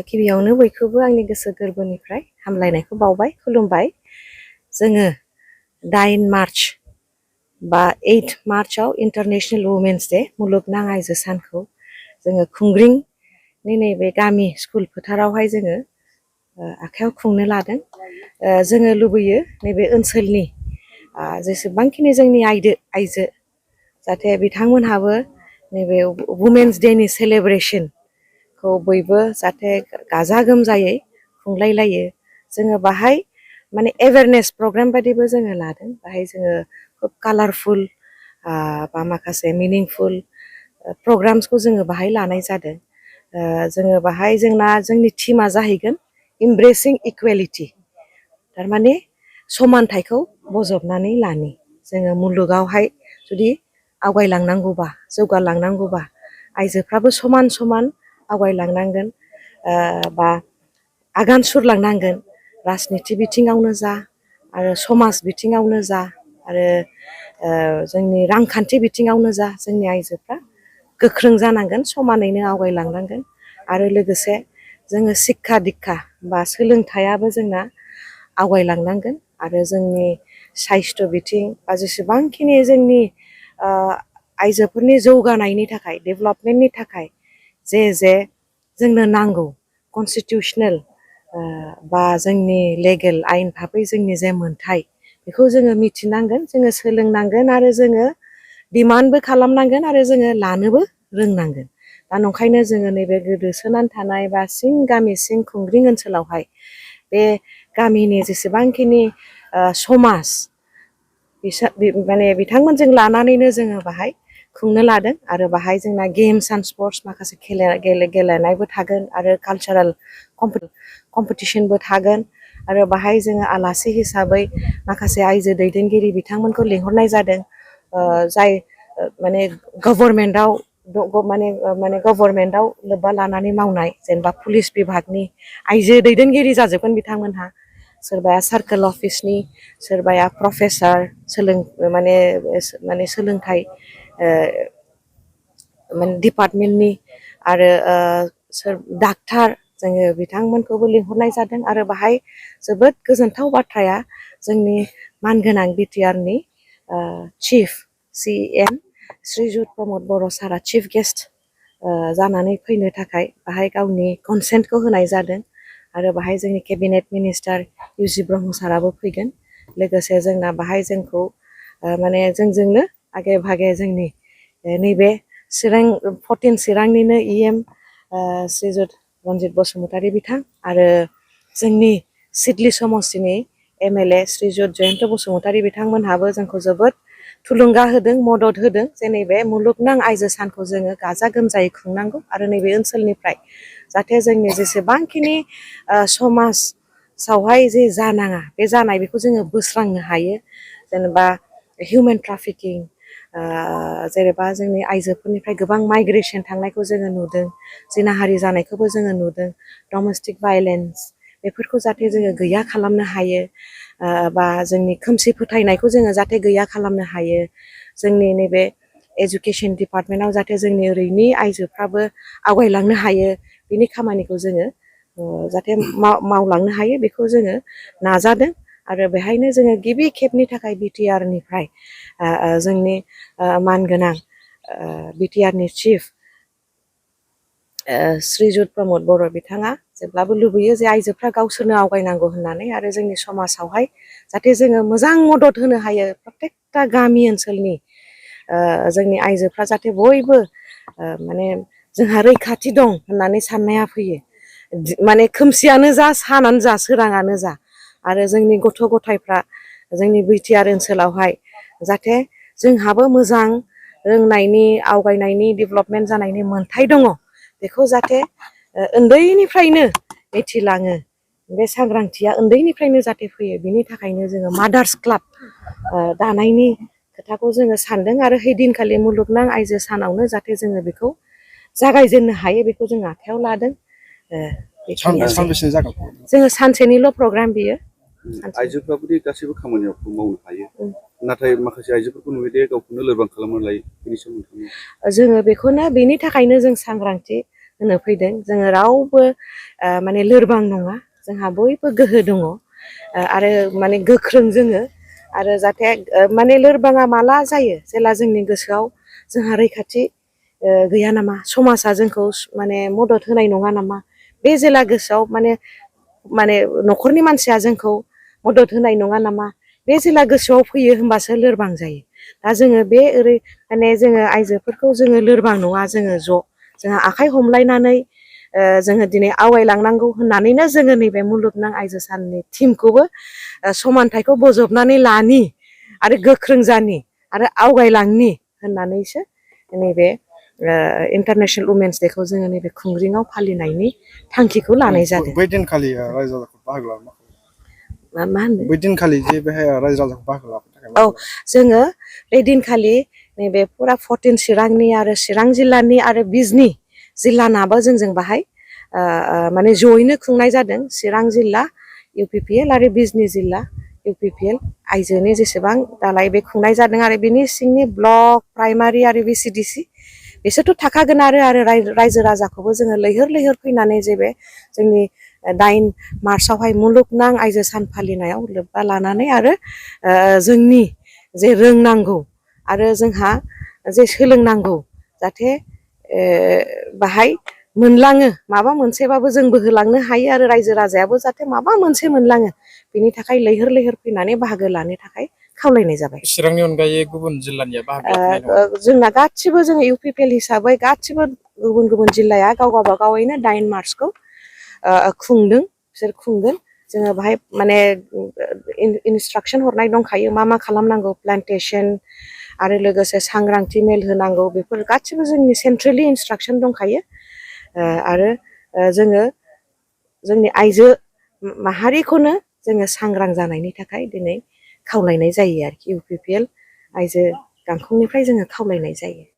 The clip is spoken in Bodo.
गिबियावनो बयखौबो आंनि गोसो गोरबोनिफ्राय हामलायनायखौ बावबाय खुलुमबाय। जोङो 9 मार्च बा 8 मार्चआव इन्टारनेशनेल वुमेन्स डे मुलुगनां आइजो सानखौ जोङो खुंग्रिंनि नैबे गामि स्कुल फोथारावहाय जोङो आखायाव खुंनो लादों। जोङो लुबैयो नैबे ओनसोलनि जेसेबांखिनि जोंनि आइजो जाहाथे बिथांमोनहाबो नैबे वुमेन्स डेनि सेलेब्रेशनखौ बयबो जाहाथे गाजा गोमजायै खुंलायलायो। जोङो बाहाय माने एवेयारनेस प्रग्राम बायदिबो जोङो लादों। बाहाय जोङो खोब कालारफुल बा माखासे मिनिंफुल प्रग्राम्सखौ जोङो बाहाय लानाय जादों। जोङो बाहाय जोंनि थीमा जाहैगोन इमब्रेसिं इकुवेलिटि, थारमाने समानथाइखौ बजबनानै लानि। जोङो मुलुगावहाय जुदि आवगायलांनांगौबा जौगालांनांगौबा आइजोफ्राबो समान समान आवगायलांनांगोन बा आगान सुरलांनांगोन। राजनिथि बिथिङावनो जा आरो समाज बिथिङावनो जा आरो जोंनि रांखान्थि बिथिङावनो जा जोंनि आइजोफ्रा गोख्रों जानांगोन, समानैनो आवगायलांनांगोन। आरो लोगोसे जोङो सिक्खा दिक्खा बा सोलोंथाइयाबो जोंना आवगायलांनांगोन। आरो जोंनि साइस्थ' बिथिं बा जेसेबांखिनि जोंनि आइजोफोरनि जौगानायनि थाखाय डेभेलपमेन्टनि थाखाय जे जोंनो नांगौ कनस्टिटिउसनेल बा जोंनि लेगेल आयेन भाबै जोंनि जे मोनथाय बेखौ जोङो मिथिनांगोन, जोङो सोलोंनांगोन आरो जोङो डिमान्डबो खालामनांगोन आरो जोङो लानोबो रोंनांगोन। दा नंखायनो जोङो नैबे गोदोसोनानै थानाय बा गामि सिं खुंग्रिं ओनसोलावहाय बे गामिनि जेसेबांखिनि समाज माने बिथांमोनजों लानानैनो जोङो बाहाय खुंनो लादों। आरो बाहाय जोंना गेम्स एन्ड स्पर्ट्स माखासे गेलेनायबो थागोन आरो कालचारेल कम्पिटिशनबो थागोन। आरो बाहाय जोङो आलासि हिसाबै माखासे आइजो दैदेनगिरि बिथांमोनखौ लिंहरनाय जादों, जाय माने गभर्नमेन्टआव गभर्नमेन्टआव लोब्बा लानानै मावनाय, जेनेबा पुलिस बिभागनि आइजो दैदेनगिरि जाजोबगोन बिथांमोनहा। सोरबाया सार्कोल अफिसनि, सोरबाया प्रफेसार माने सोलोंथाइ माने डिपार्टमेन्टनि, आरो डाक्टार जोङो बिथांमोनखौबो लिंहरनाय जादों। आरो बाहाय जोबोद गोजोनथाव बाथ्राया जोंनि मानगोनां बिटिआरनि चिफ CM श्रीजुत प्रमद बर' सारआ चिफ गेस्ट जानानै फैनो थाखाय बाहाय गावनि कनसेन्टखौ होनाय जादों। आरो बाहाय जोंनि केबिनेट मिनिस्टार UG ब्रह्म साराबो फैगोन। लोगोसे जोंना बाहाय जोंखौ माने जोंजोंनो आगे भागे जोंनि नैबे 14 चिरांनिनो EM श्रीजुत रन्जित बसुमतारी बिथां आरो जोंनि सिडली समस्तिनि MLA श्रीजुत जयन्त बसुमतारी बिथांमोनहाबो जोंखौ जोबोद थुलुंगा होदों, मदद होदों जे नैबे मुलुगनां आइजो सानखौ जोङो गाजा गोमजायै खुंनांगौ। आरो नैबे ओनसोलनिफ्राय जाहाथे जोंनि जेसेबांखिनि समाजावहाय जे जानाङा बे जानाय बेखौ जोङो बोस्रांनो हायो। जेनेबा हिउमेन ट्राफिकिं, जेनेबा जोंनि आइजोफोरनिफ्राय गोबां माइग्रेसन थांनायखौ जोङो नुदों, जिनाहारि जानायखौबो जोङो नुदों, डमेस्टिक भायलेन्स बेफोरखौ जाहाथे जोङो गैया खालामनो हायो। बा जोंनि खोमसि फोथायनायखौ जोङो जाहाथे गैया खालामनो हायो। जोंनि नैबे एजुकेसन डिपार्टमेन्टआव जाहाथे जोंनि ओरैनि आइजोफ्राबो आवगायलांनो हायो, बिनि खामानिखौ जोङो जाहाथे मावलांनो हायो बेखौ जोङो नाजादों। आरो बेहायनो जोङो गिबि खेबनि थाखाय बिटिआरनिफ्राय जोंनि मानगोनां बिटिआरनि चिफ श्रीजुत प्रमद बर' बिथाङा जेब्लाबो लुबैयो जे आइजोफ्रा गावसोरनो आवगायनांगौ होननानै, आरो जोंनि समाजावहाय जाहाथे जोङो मोजां मदद होनो हायो। प्रत्येकटा गामि ओनसोलनि जोंनि आइजोफ्रा जाहाथे बयबो माने जोंहा रैखाथि दं होननानै साननाया फैयो। माने खोमसियानो जा सानानो जा सोराङानो जा, आरो जोंनि गथ' गथायफ्रा जोंनि बिटिआर ओनसोलावहाय जाहाथे जोंहाबो मोजां रोंनायनि, आवगायनायनि, डेभेलपमेन्ट जानायनि मोन्थाय दङ, बेखौ जाहाथे उन्दैनिफ्रायनो मिथिलाङो। बे सांग्रांथिया उन्दैनिफ्रायनो जाहाथे फैयो, बिनि थाखायनो जोङो मादार्स क्लाब दानायनि खोथाखौ जोङो सानदों। आरो हैदिनखालि मुलुगनां आइजो सानावनो जाहाथे जोङो बेखौ जागायजेननो हायो, बेखौ जों आखायाव लादों। जोङो सानसेनिल' प्रग्राम बियो। आइजोफ्राबोदि गासैबो खामानियाव मावनो हायो, नाथाय माखासे आइजोफोरखौ नुयोदि गावखौनो लोरबां खालामनानै लायो, बेनि सोमोन्दै जोङो बेखौनो बेनि थाखायनो जों सांग्रांथि होनो फैदों जोङो रावबो माने लोरबां नङा जोंहा बयबो गोहो दङ आरो माने गोख्रों जोङो आरो जाहाथे माने लोरबाङा माला जायो जेला जोंनि गोसोआव जोंहा रैखाथि गैया नामा समाजा जोंखौ माने मदद होनाय नङा नामा बे जेला गोसोआव माने न'खरनि मानसिया जोंखौ मदद होनाय नङा नामा बे जेला गोसोआव फैयो होमबासो लोरबां जायो दा जोङो बे माने जोङो आइजोफोरखौ जोङो लोरबां नङा जोङो जोंहा आखाइ हमलायनानै जोङो दिनै आवगायलांनांगौ होननानैनो जोङो नैबे मुलुगनां आइजो साननि थिमखौबो समानथायखौ बोजबनानै लानि आरो गोख्रों जानि आरो आवगायलांनि होननानैसो नैबे इन्टारनेशनेल वुमेन्स डेखौ जोङो नैबे खुंग्रिङाव फालिनायनि थांखिखौ लानाय जादों। बै दिनखालि रायजो राजाखौ बाहागो लानो मा होनो बै दिनखालि जे बेहाय रायजो राजाखौ बाहागो लानो थाखाय औ जोङो बे दिनखालि नैबे फुरा 14 चिरांनि आरो चिरां जिल्लानि आरो बिजनि जिल्लानाबो जोंजों बाहाय माने जयैनो खुंनाय जादों चिरां जिल्ला UPPL आरो बिजनि जिल्ला UPPL आइजोनि जेसेबां दालाय बे खुंनाय जादों आरो बिनि सिंनि ब्लक प्राइमारि आरो VCDC बिसोरथ' थाखागोन आरो रायजो राजाखौबो जोङो लैहोर लैहोर फैनानै जे बे जोंनि 9 मार्चआवहाय मुलुगनां आइजो सान फालिनायाव लोब्बा लानानै आरो जोंनि जे रोंनांगौ आरो जोंहा जे सोलोंनांगौ जाहाथे बाहाय मोनलाङो माबा मोनसेबाबो जोंबो होलांनो हायो आरो रायजो राजायाबो जाहाथे माबा मोनसे मोनलाङो बिनि थाखाय लैहोर लैहोर फैनानै बाहागो लानो थाखाय खावलायनाय जाबाय। चिरांनि अनगायै गुबुन जिल्लानिया बाहागो लाफैनाय नङा जोंना गासिबो जोङो UPPL हिसाबै गासिबो गुबुन गुबुन जिल्लाया गाव गावबागावैनो 9 मार्चखौ खुंदों बिसोर खुंगोन जोङो बाहाय माने इनस्ट्राक्सन हरनाय दंखायो मा खालामनांगौ प्लान्टेसन आरो लोगोसे सांग्रांथि मेल होनांगौ बेफोर गासिबो जोंनि सेन्ट्रेलि इनस्ट्राक्सन दंखायो आरो जोङो जोंनि आइजो माहारिखौनो जोङो सांग्रां जानायनि थाखाय दिनै खावलायनाय जायो आरोखि UPPL आइजो गांखंनिफ्राय जोङो खावलायनाय जायो।